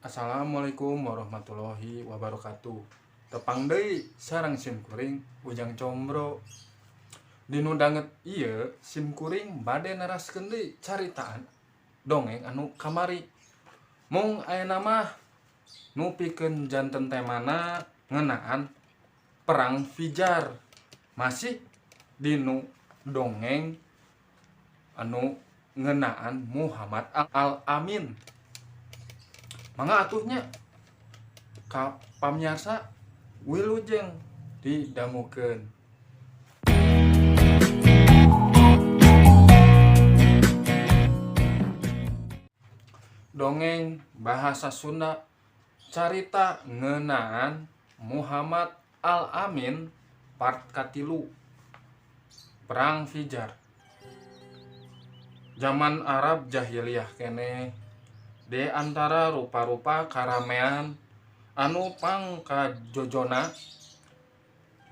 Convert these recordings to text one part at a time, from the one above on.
Assalamualaikum warahmatullahi wabarakatuh. Tepang deui sareng sim kuring Ujang Combro. Dinu danget ieu sim kuring bade neraskeun deui caritaan dongeng anu kamari. Mung ayeuna mah nu pikeun janten temana ngeunaan Perang Fijar. Masih dinu dongeng anu ngeunaan Muhammad Al-Amin. Mangga atuh nya ka pamiarsa wilujeng didangukeun. Dongeng bahasa Sunda carita ngeunaan Muhammad Al-Amin part 3 Perang Fijar. Zaman Arab jahiliyah keneh di antara rupa-rupa karamean anu pangkajojona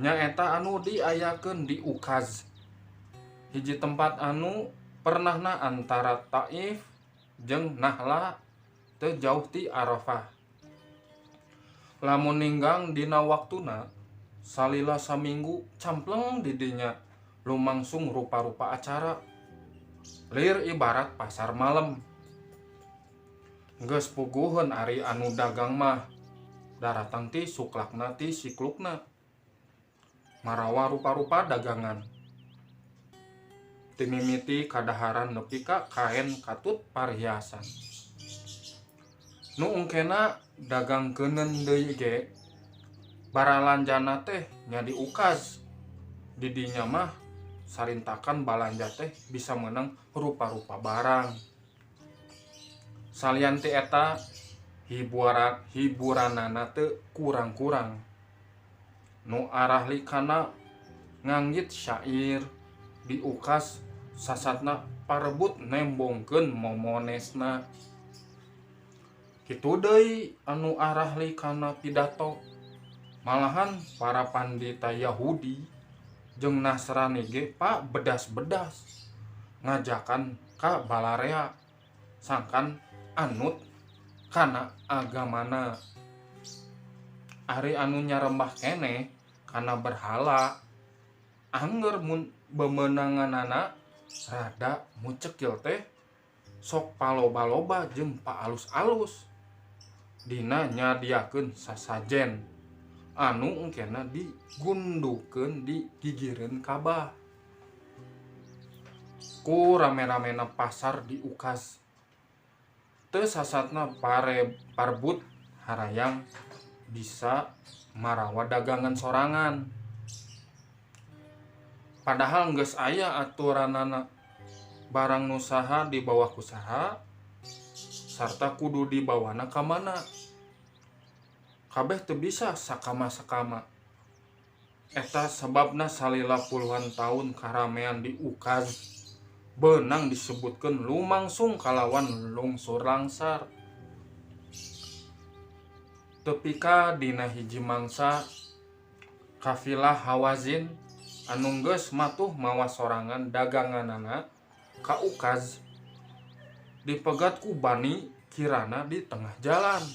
nyaeta anu diayakeun di Ukaz, hiji tempat anu pernahna antara Taif jeung Nahla teu jauh ti Arafah. Lamun ninggang dina waktuna salila saminggu campleng di dinya lumangsung rupa-rupa acara lir ibarat pasar malam. Geus puguheun ari anu dagang mah daratang ti suklakna ti siklukna marawa rupa-rupa dagangan ti mimiti kadaharan nepi ka kaen katut parhiasan. Nu ungkena dagangkeuneun deui ge baralanjana teh nya di Ukaz. Di dinya mah sarintakan balanja teh bisa meunang rupa-rupa barang. Salian ti eta hiburanana teu kurang-kurang. Nu arahli kana nganggit syair di Ukaz sasatna parebut nembongkeun momonesna. Kitu deui anu arahli kana pidato. Malahan para pandita Yahudi jeung Nasrani ge pa bedas-bedas ngajakan ka balarea sangkan anut kana agamana. Ari anu nyarembah keneh kana berhala angger mun bemenanganana rada mucekil teh sok paloba-loba jeung paalus-alus dina nyadiakeun sasajen anu engkena digundukeun di gigireun Kabah. Ku rame-ramena pasar di Ukaz teu sasatna parbut harayang bisa marawa dagangan sorangan. Padahal geus aya aturanana barang nu saha dibawa ku saha sarta kudu dibawana ka mana. Kabeh teu bisa sakama-sakama. Eta sababna salila puluhan tahun karamean di Ukaz beunang disebutkeun lumangsung kalawan lungsur langsar. Tepi ka dina hiji mangsa kafilah Hawazin anu geus matuh mawa sorangan daganganana ka Ukaz dipegat ku Bani Kirana di tengah jalan.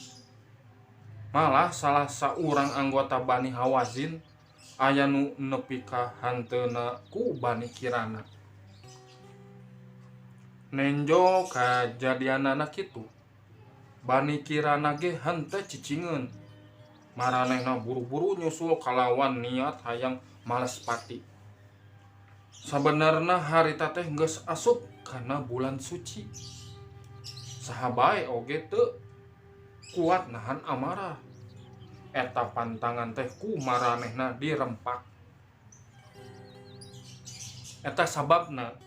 Malah salah saurang anggota Bani Hawazin aya nu nepi ka hanteuna ku Bani Kirana. Nenjo kajadianana kitu, Bani Kirana ge henteu cicingeun. Maranehna buru-buru nyusul kalawan niat hayang males pati. Sabenerna harita teh geus asup kana bulan suci. Saha bae oge teu kuat nahan amarah. Eta pantangan teh ku maranehna dirempak. Eta sababna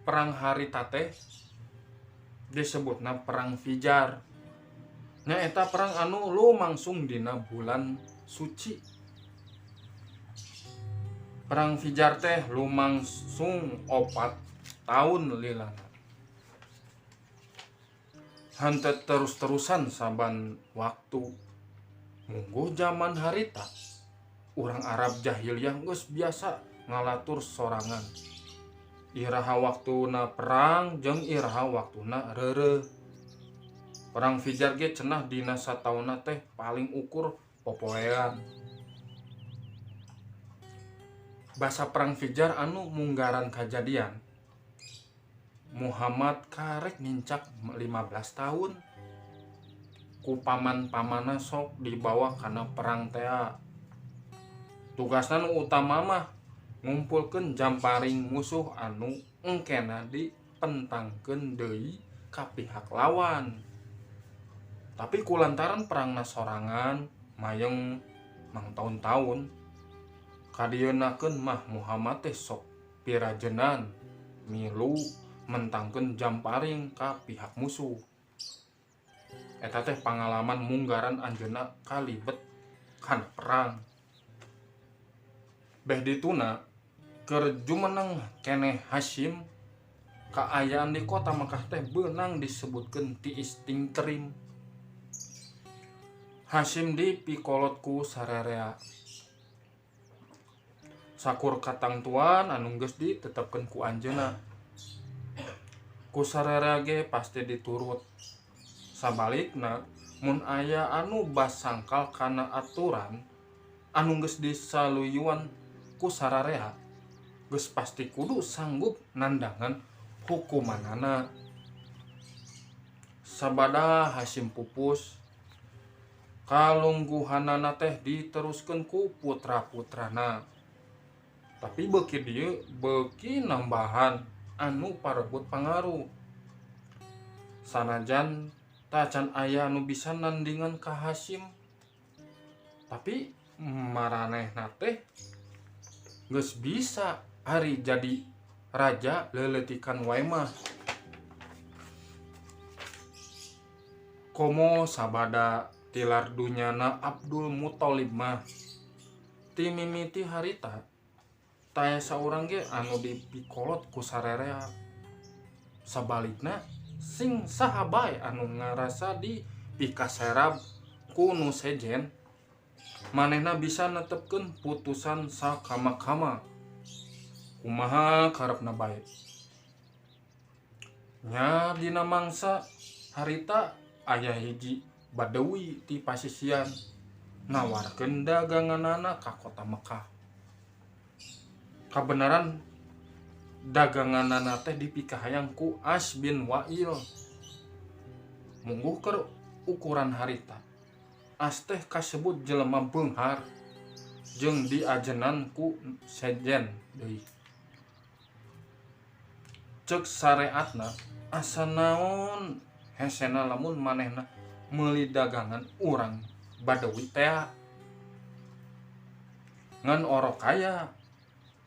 perang harita teh disebutna perang Fijar. Nyaeta perang anu lumangsung dina bulan suci. Perang Fijar teh lumangsung 4 tahun lilana. Henteu terus-terusan saban waktu. Mungguh zaman harita urang Arab jahiliyah geus biasa ngalatur sorangan. Iraha waktuna perang jeung iraha waktuna reureuh. Perang Fijar ge cenah dina sataunna teh paling ukur popoean. Basa perang Fijar anu munggaran kajadian, Muhammad karek nincak 15 tahun. Ku paman-pamanna sok dibawa kana perang tea. Tugasna nu utama mah ngumpulkeun jamparing musuh anu engkena dipentangkeun deui ka pihak lawan. Tapi kulantaran perangna sorangan mayeng mangtaun-taun kadieunakeun mah Muhammad teh sok pirajenan milu mentangkeun jamparing ka pihak musuh. Eta teh pangalaman munggaran anjeunna kalibet kana perang. Beh dituna keur jumeneng keneh Hasyim kaayaan di kota Mekah teh beunang disebutkeun tiis tingterim. Hasyim dipikolot ku sararea. Sakur katangtuan anu geus ditetepkeun ku anjeunna. Ku sararea ge pasti diturut. Sabalikna mun aya anu basangkal kana aturan anu geus disaluyuan ku sararea geus pasti kudu sanggup nandangan hukumanana. Sabada Hasyim pupus, kalungguhanana teh diteruskeun ku putra-putrana. Tapi beuki dieu beuki nambahan anu parebut pangaruh. Sanajan tacan aya anu bisa nandingan ka Hasyim, tapi maranehna teh geus bisa ari jadi raja leuleutikan wae mah. Komo sabada tilar dunyana Abdul Muthalib mah ti mimiti harita taya saurang ge anu dipikolot ku sarerea. Sabalikna sing saha bae anu ngarasa dipikaserab ku nu sejen, manehna bisa netepkeun putusan sakama-kama. Kumaha karepna bae. Nya dina mangsa harita aya hiji Badawi ti pasisian nawarkeun daganganana ka kota Mekah. Kabenaran daganganana teh dipikahayang ku As bin Wa'il. Mungguh keur ukuran harita, As teh kasebut jelema beunghar jeung diajenan ku sejen deui. Ceuk sareatna asa naon hesena lamun manehna meuli dagangan urang Badawi tea. Ngan orok kaya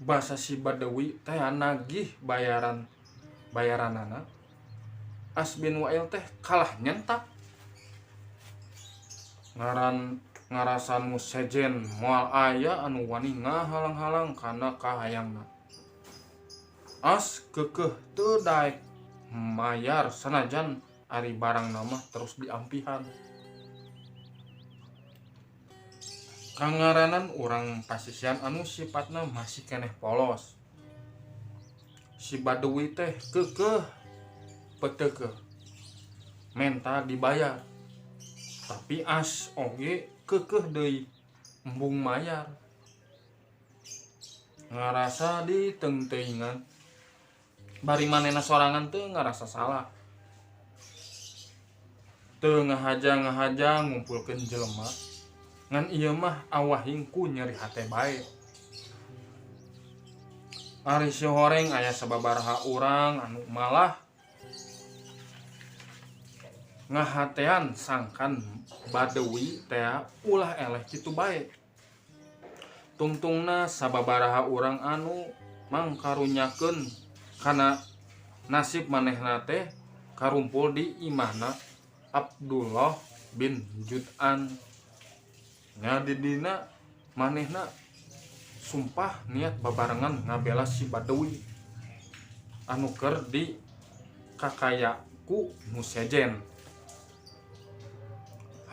basa si Badawi teh nagih bayaranana. As bin Wa'il teh kalah nyentak. Ngarasan nu sejen moal aya anu wani ngahalang-halang kana kahayangna. As keukeuh teu daek mayar sanajan ari barang mah terus diampihan. Kangaranan urang pasisian anu sifatna masih keneh polos. Si Badawi teh keukeuh petekeuh menta dibayar. Tapi As oge keukeuh deui embung mayar. Ngarasa ditengteuingan. Bari manehna sorangan teu ngarasa salah. Teu ngahaja-ngahaja ngumpulkeun jelema. Ngan ieu mah awahing ku nyeri hate bae. Ari si horeng aya sababaraha urang anu malah ngahatean sangkan Badawi tea ulah eleh kitu bae. Tungtungna sababaraha urang anu mangkarunyakeun kana nasib manehna teh karumpul di imahna Abdullah bin Jud'an. Nya di dina manehna sumpah niat babarengan ngabela si Badawi anu keur di kakaya ku nu sejen.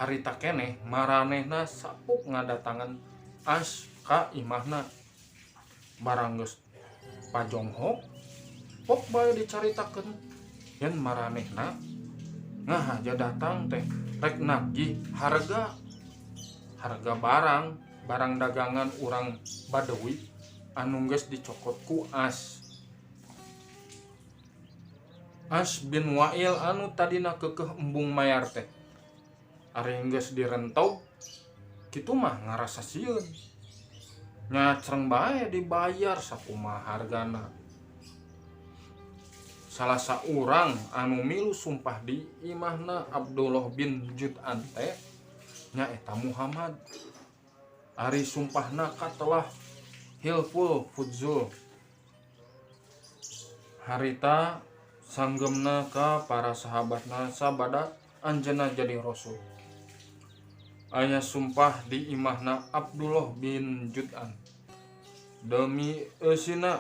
Harita keneh maranehna sapuk ngadatangan As ka imahna. Barang geus pajonghok pok bae dicaritakeun yen maranehna Nah aja datang teh rek nagih harga harga barang barang dagangan urang Badawi anu geus dicokot ku As. As bin Wa'il anu tadina keukeuh embung mayar teh ari geus direntog kitu mah ngarasa sieun nyacreng bae dibayar sakumaha hargana. Salah saurang anu milu sumpah di imahna Abdullah bin Jud'an teh nyaeta Muhammad. Ari sumpahna katelah Hilful Fudzul. Harita sanggemna ka para sahabatna sabada anjeunna jadi rasul. Aya sumpah di imahna Abdullah bin Jud'an. Demi eusina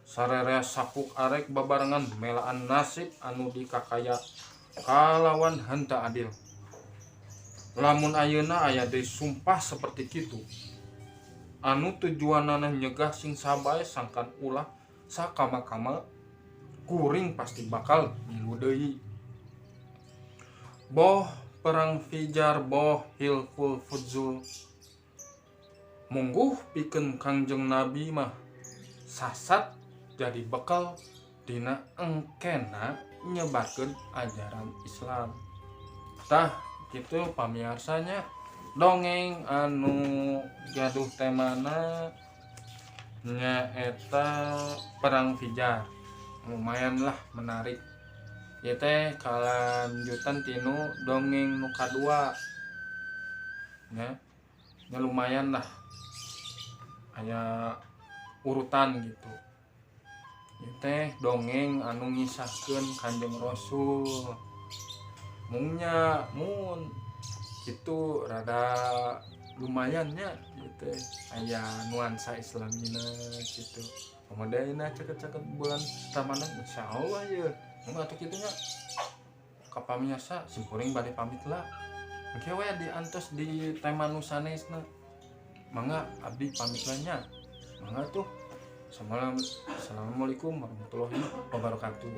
sararea sapuk arek babarengan melaan nasib anu dikakaya kalawan henteu adil. Lamun ayeuna aya deui sumpah seperti kitu anu tujuanana nyegah sing sabae sangkan ulah sakama-kama kuring pasti bakal milu deui. Boh perang Fijar boh Hilful Fudzul mungguh pikeun Kangjeng Nabi mah sasat jadi bekal dina engkena nyebarkeun ajaran Islam. Tah kitu pamiarsanya dongeng anu gaduh temana nyaeta perang Fijar. Lumayan lah menarik. Ieu teh kalanjutan tinu dongeng nu kadua. Nya, nya lumayan lah. Aya urutan gitu. Ieu teh dongeng anu ngisahkeun Kanjeng Rasul. Mungnya mun kitu rada lumayan nya ieu teh aya nuansa Islamina gitu. Kemudian caket-caket bulan Ramadan insyaallah ye. Mun atuh kitu nya ka pamiarsa simkuring bade pamit lah. Engke we diantos di tema nu sanesna. Mangga abdi pamit lah nya. Mangga tuh. Assalamualaikum warahmatullahi wabarakatuh.